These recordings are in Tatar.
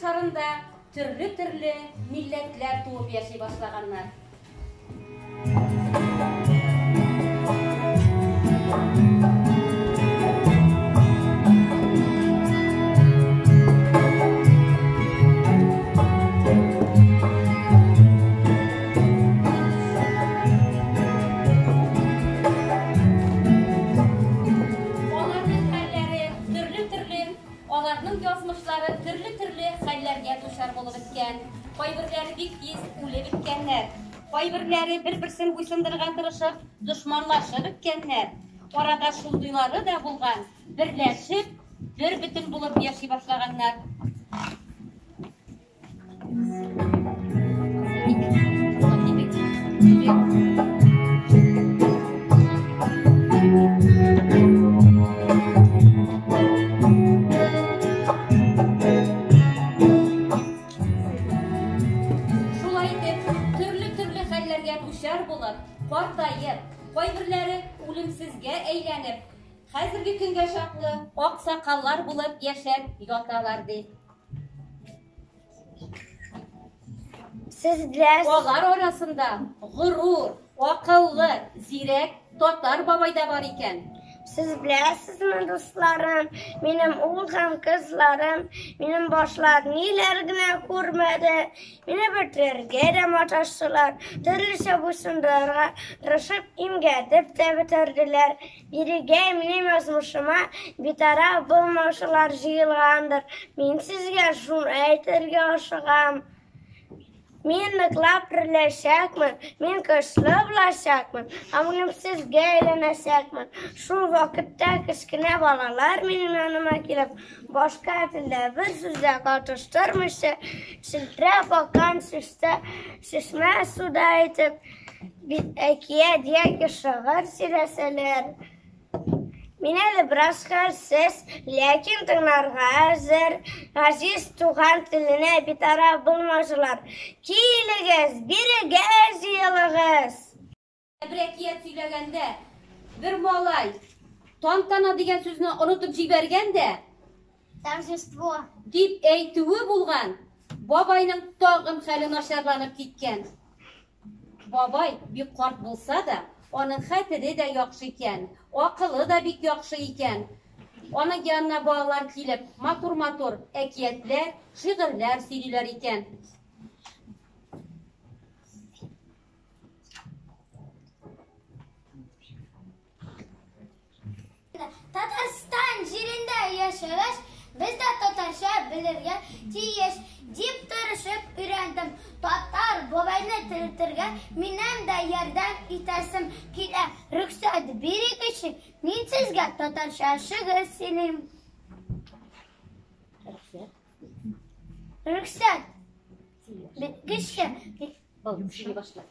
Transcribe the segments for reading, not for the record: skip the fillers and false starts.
шарында төрле-төрле милләтләр туып яши башлаганнар. Аларның хәлләре төрле-төрле, аларның язмышлары төрле-төрле хәлләргә дучар булып беткән. Кайберләре бик тиз үлеп беткәннәр. Кайберләре бер-берсен буйсындырырга тырышып, дошманлашып беткәннәр. Арада шундыйлары да булган, берләшеп, бер бөтен булып яши башлаганнар. Шулай итеп, төрле-төрле хәлләргә дучар булып, картаеп, кайберләре үлемсезгә әйләнеп, хәзерге көнгә чаклы аксакаллар булып яшәп яталар, ди. Сез беләсез. Алар арасында горур, акыллы, зирәк татар бабай да бар икән. Сез беләсезме, дусларым, минем ул һәм кызларым, минем башлар ниләр генә күрмәде, мине бетерергә дә маташтылар, төрлечә буйсындырырга тырышып, имгәтеп тә бетерделәр. Бирегә минем язмышыма битараф булмаучылар җыелгандыр. Мин сезгә шуны әйтергә ашыгам. Мин ныклап тереләчәкмен, мин көчле булачакмын һәм үлемсезгә әйләнәчәкмен. Шул вакытта кечкенә балалар минем яныма килеп, башка телдә бер сүз дә катыштырмыйча, челтерәп аккан чистә чишмә суда итеп, әкият яки шигырь сөйләсәләр. Мин әле бераз хәлсез, ләкин тыңларга әзер. Газиз туган теленә битараф булмаучылар, килегез, бирегә җыелыгыз! Бер әкият сөйләгәндә, бер малай тантана дигән сүзне онытып җибәргән дә, Торжество. Дип әйтүе булган, бабайның тагын хәле начарланып киткән. Бабай бик карт булса да, аның хәтере дә яхшы икән, акылы да бик яхшы икән. Аның янына балалар килеп, матур-матур әкиятләр, шигырьләр сөйлиләр икән. Татарстан җирендә яшәгәч, без дә татарча белергә тиеш, дип тырышып өйрәндем. Татар бабайны терелтергә минем дә ярдәм итәсем килә. Рөхсәт бирегезче, мин сезгә татарча шигырь сөйлим. Рөхсәт. Рөхсәт. Бирегезче. Сөйли башла.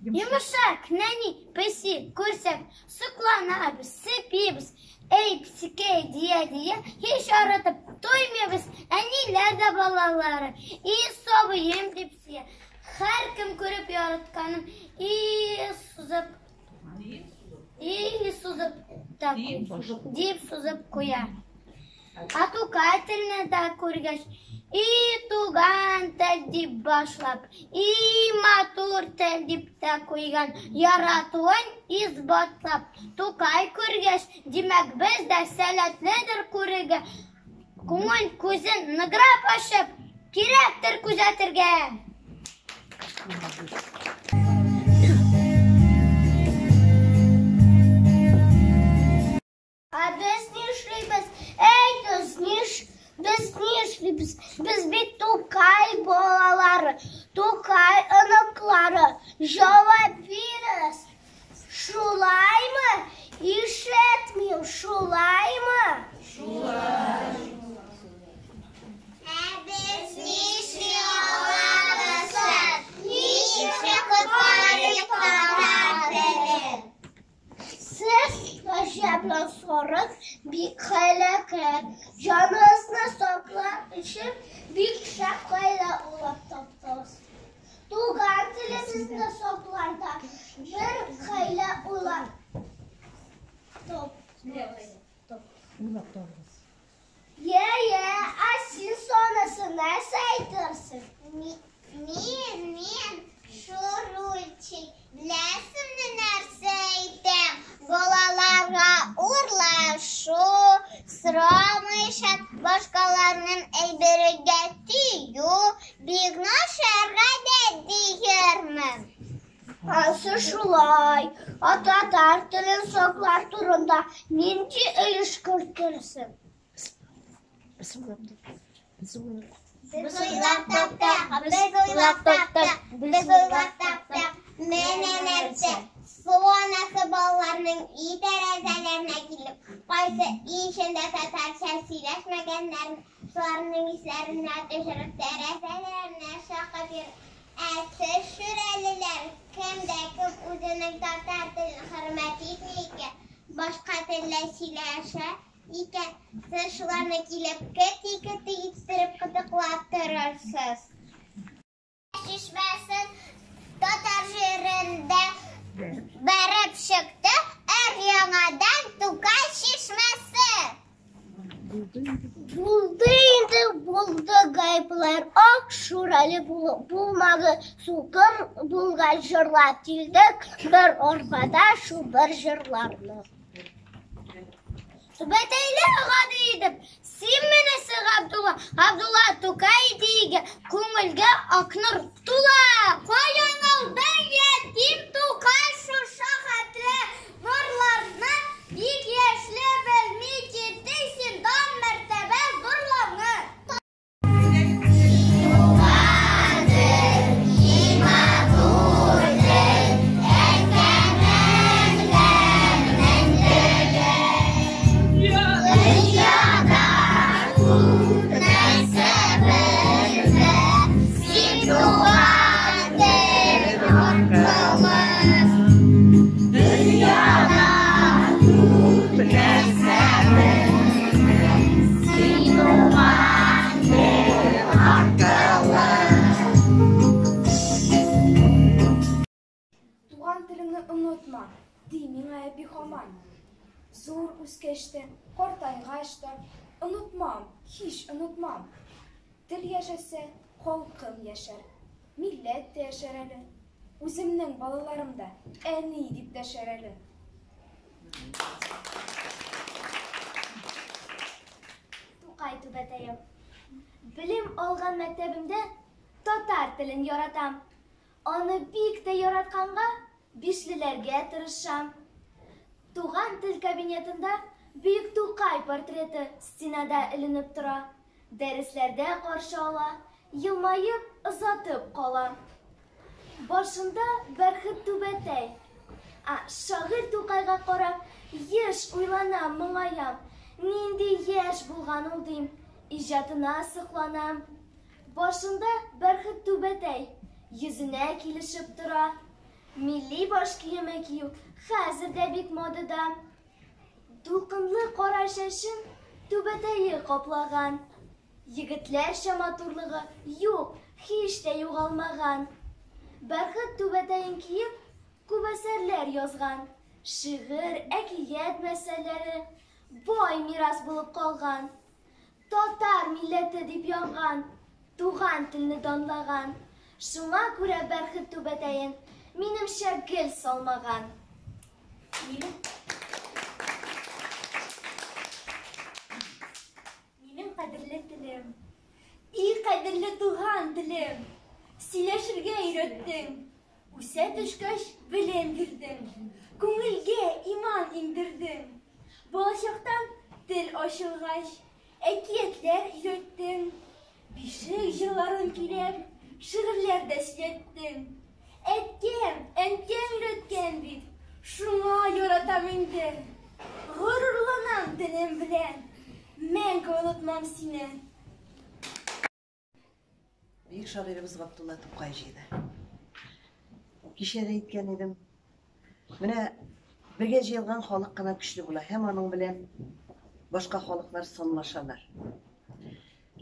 Йомшак, нәни песи күрсәк, сокланабыз, сепибез. Эй, песикәй, дия-дия, һич арытып туймыйбыз. Әниләр дә балалары, и сабыем дип сөя. Һәркем күреп яратканын, и сузып, и сузып та, дип сузып куя. Ә Тукай телне дә күргәч, и туган тел дип башлап, и матур тел дип тә куйган, яратуын исбатлап. Тукай күргәч, димәк, без дә сәләтледер күрергә, күңел күзен ныграк ачып, кирәктер күзәтергә. Ә без нишлибез? Әйтегез, ниш, без нишлибез? Без бит Тукай балалары, Тукай оныклары. Җавап бирегез. Шулаймы? Ишетмим, шулаймы? Шулай. Ә без нишли алабыз соң? Ничек коткарыйк татар телен? Сез гаҗәпләнсәгез, бик хәйләкәр. Җаныгызны саклар өчен бик шәп хәйлә уйлап таптыгыз. Туган телебезне сакларда бер хәйлә уйлап таптыгыз. Йә, йә, ә син сонысы нәрсә әйтә? Бик начар гадәт диярмен. Ансы шулай. Ә татар телен саклар турында нинди өлеш кертерсең? Без уйлап таптык, без уйлап таптык, без уйлап таптык. Менә нәрсә. Су анасы балаларның өй тәрәзәләренә килеп, кайсы өй эчендә татарча сөйләшмәгәннәрен, шуларның исләренә төшереп, тәрәзәләренә шакып йөри. Ә сез, шүрәлеләр, кем дә кем үзенең татар телен хөрмәт итми икән, башка телдә сөйләшә икән, сез шуларны килеп кети-кети иттереп кытыклап торырсыз. Чишмәсен татар җирендә бәреп чыкты өр-яңадан Тукай чишмәсе. Булды инде, булды гаепләр, ак шүрәле булмады, сукыр булган җырлап килдек, бер арбада шул бер җырларны. Түбәтәйле гади итеп, син менесе Габдулла, Габдулла Тукай дигә күңелгә ак нур тула. Каян алдың ятим Тукай шушы хәтле нурларны, бик яшьли белми киттең син дан мәртәбә зурлауны. Туган телеңне онытма, ди миңа әби һаман. Зур үскәч тә, картайгач та, онытмам, һич онытмам. Тел яшәсә, халкым яшәр, милләт тә яшәр әле. Үземнең балаларым да әни дип дәшәр әле. Тукай түбәтәем. Белем алган мәктәбемдә татар телен яратам. Аны бик тә яратканга бишлеләргә тырышам. Туган тел кабинетында бөек Тукай портреты стенада эленеп тора. Дәресләрдә каршы ала, елмаеп озатып кала. Башында бәрхет түбәтәй. А шагыйрь Тукайга карап, еш уйланам, моңаям. Нинди яшь булган ул дим, иҗатына сокланам. Башында бәрхет түбәтәй, йөзенә килешеп тора. Милли баш киеме кию хәзер дә бик модада. Дулкынлы кара чәчен түбәтәе каплаган. Егетләрчә матурлыгы юк, һич тә югалмаган. Бәрхет түбәтәен киеп, күп әсәрләр язган. Шигырь, әкият мәсьәләре бай мирас булып калган. Татар милләте дип янган, туган телне данлаган. Шуңа күрә бәрхет түбәтәен, минемчә, гел салмаган. Минем Минем кадерле телем. И кадерле туган телем. Сөйләшергә өйрәттең. Үсә төшкәч, белем бирдең. Күңелгә иман иңдердең. Балачактан тел ачылгач, әкиятләр өйрәттең. Бишек җырларын көйләп, шигырьләр дә сөйләттең. Әткәм, әнкәм өйрәткән бит, шуңа яратам инде. Горурланам телем белән, мәңге онытмам сине. Бөек шагыйребез Габдулла Тукай җыйды. Кичә дә әйткән идем. Менә бергә җыелган халык кына көчле була һәм аның белән башка халыклар санлашалар.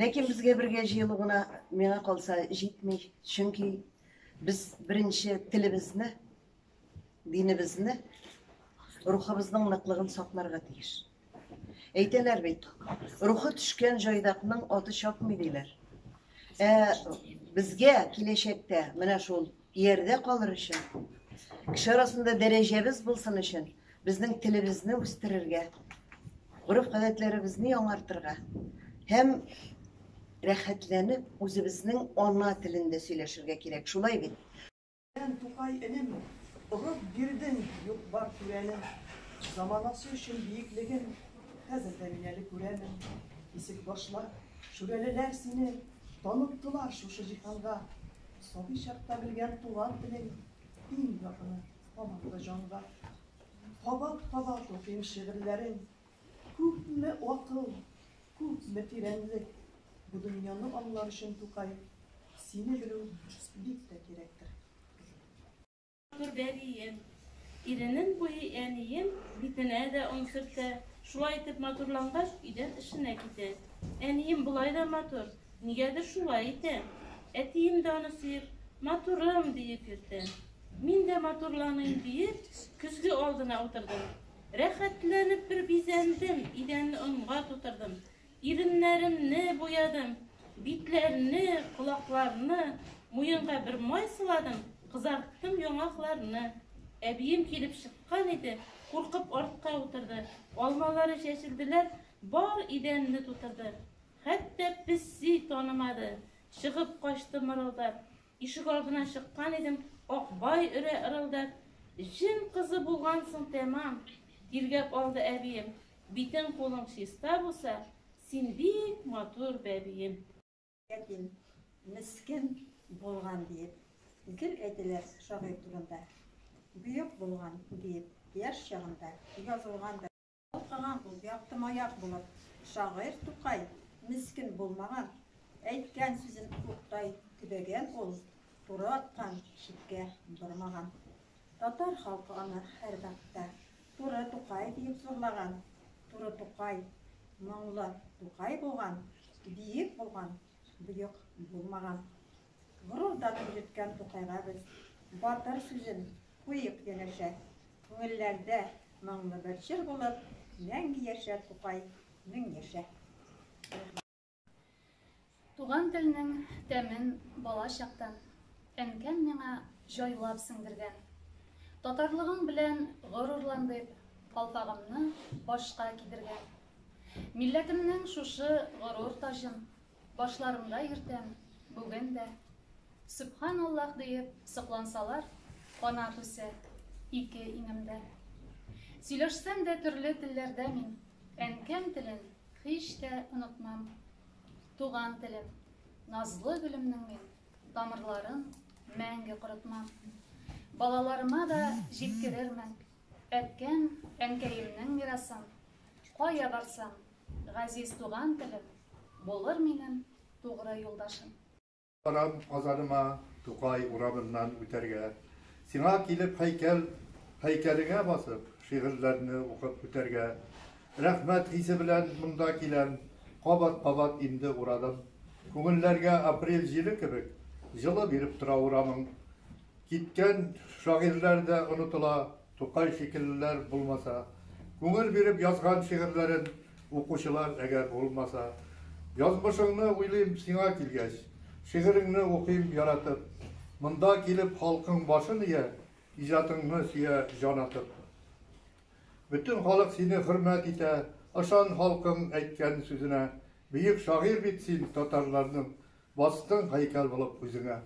Ләкин безгә бергә җыелу гына миңа калса җитми, чөнки без беренче телебезне, динебезне, рухыбызның ныклыгын сакларга тиеш. Әйтәләр бит, рухы төшкән җайдакның аты чапмый диләр. Ә безгә киләчәктә менә шул иярдә калыр өчен, кеше арасында дәрәҗәбез булсын өчен, безнең телебезне үстерергә, гореф-гадәтләребезне яңартырга һәм рәхәтләнеп үзебезнең ана телендә сөйләшергә кирәк, шулай бит? Сән, Тукай энем, орып бирдең юк-бар түрәне. Заманасы өчен биеклеген хәзер дә мин әле күрәмен. Кисекбашлар, шүрәлеләр сине таныттылар шушы җиһанга. Сабый чакта белгән туган телең иң якыны һаман да җанга. Кабат-кабат укыйм шигырьләрең. Күпме акыл, күпме тирәнлек. Бу дөньяны аңлар өчен, Тукай, сине белү бик тә кирәктер. Матур бәбием. Иренен буйый әнием, битенә дә он сөртә. Шулай итеп матурлангач, өйдән эшенә китә. Әнием болай да матур, нигәдер шулай итә. Әтием дә аны сөеп, матурым диеп йөртә. Мин дә матурланыйм диеп, көзге алдына утырдым. Рәхәтләнеп бер бизәндем, идәнне онга тутырдым. Иреннәремне буядым, битләрне, колакларны, муенга бер май сыладым, кызарттым яңакларны. Әбием килеп чыккан иде, куркып артка утырды. Алмалары чәчелделәр, бар идәнне тутырды. Хәтта песи танымады, чыгып качты мырылдап. Ишегалдына чыккан идем, Акбай өрә ырылдап. Җен кызы булгансың тәмам, тиргәп алды әбием. Битең-кулың чиста булса, син бик матур бәбием. Ятим, мескен булган диеп, гел әйтәләр шагыйрь турында. Бөек булган диеп, яшь чагында язылган да. Балкыган ул якты маяк булып. Шагыйрь Тукай мескен булмаган, Әйткән сүзен уктай төбәгән ул, Туры аткан, читкә бормаган. Татар халкы аны һәрвакытта Туры Тукай диеп зурлаган. Туры Тукай, моңлы Тукай булган, Биек булган, боек булмаган. Горур данын йөрткән Тукайга без Батыр сүзен куйыйк янәшә. Күңелләрдә моңлы бер җыр булып, Мәңге яшә, Тукай, мең яшә! Туган телнең тәмен бала чактан Әнкәм миңа җайлап сеңдергән. Татарлыгың белән горурлан дип, Калфагымны башка кидергән. Милләтемнең шушы горур таҗын Башларымда йөртәм бүген дә. Сөбханаллаһ диеп соклансалар, Канат үсә ике иңемдә. Сөйләшсәм дә төрле телләрдә мин, Әнкәм телен һич тә онытмам. Туган телем, назлы гөлемнең мин Тамырларын мәңге корытмам. Балаларыма да җиткерермен Әткәм, әнкәемнең мирасын. Кая барсам, газиз туган телем Булыр минем тугры юлдашым. Барам Казаныма, Тукай урамыннан үтәргә. Сиңа килеп һәйкәл, һәйкәлеңә басып, шигырьләрне укып үтәргә. Рәхмәт хисе белән монда киләм, кабат-кабат инде урадым. Күңелләргә апрель җиле кебек җылы биреп тора урамың. Киткән шагыйрьләр дә онытыла, Тукай шикеллеләр булмаса. Күңел биреп язган шигырьләрен укучылар әгәр булмаса. Язмышыңны уйлыйм сиңа килгәч, шигыреңне укыйм яратып. Монда килеп халкың башын ия, иҗатыңны сөя җан атып. Бөтен халык сине хөрмәт итә, ышан халкың әйткән сүзенә. Бөек шагыйрь бит син татарларның, бастың һәйкәл булып үзеңә.